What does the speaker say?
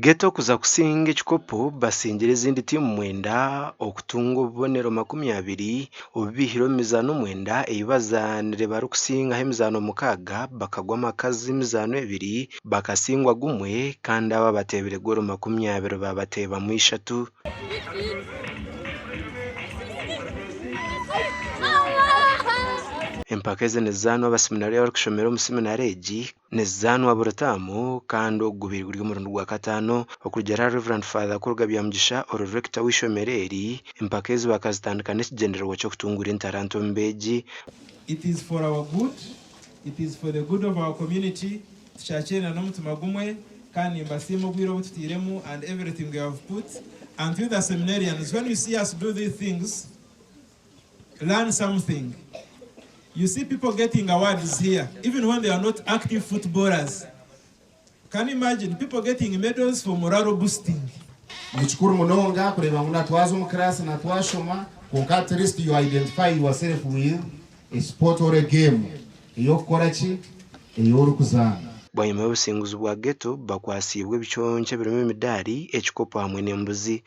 Ghetto kuza kusinga ekikopo basingire ezindi tiimu mwenda okutunga obubonero 20 obu baihire omu mizaano mwenda ei bazaanire barikusingaho emizaano mukaaga bakagwa amakazi emizaano ebiri bakasingwa gumwe kandi abo abateebire goolo 20 baabateebamu ishatu. Empaka ezi nizizaanwa abaseminariyo abarikushomera omu seminari egi. Nizizaanwa buri taamu kandi ogu gubaire guri omurundi gwa kataano okurugiirira ahari Rev. Father Kuruga Byamugisha ori Rector w'eishomero eri. Empaka ezi bakazitandika n'ekigyendererwa ky'okutunguura entaranta omu beegi. It is for our good, it is for the good of our community, tukyakyenda n'omutima gumwe kandi nimbasiima obwire obu tutairemu and everything we have put and to the seminarians when you see us do these things learn something you see people getting awards here even when they are not active footballers can you imagine people getting medals for morale boosting. Ni kikuru munonga kureeba ngu natwaza omu class natwashoma kwonka at least you identify yourself with a sport or a game ey'okukora ki? Ei orikuzaana. Bwanyima y'obusinguzi bwa Ghetto bakwatsiibwe ebiconco ebirimu emidaari, ekikopo hamwe n'embuzi.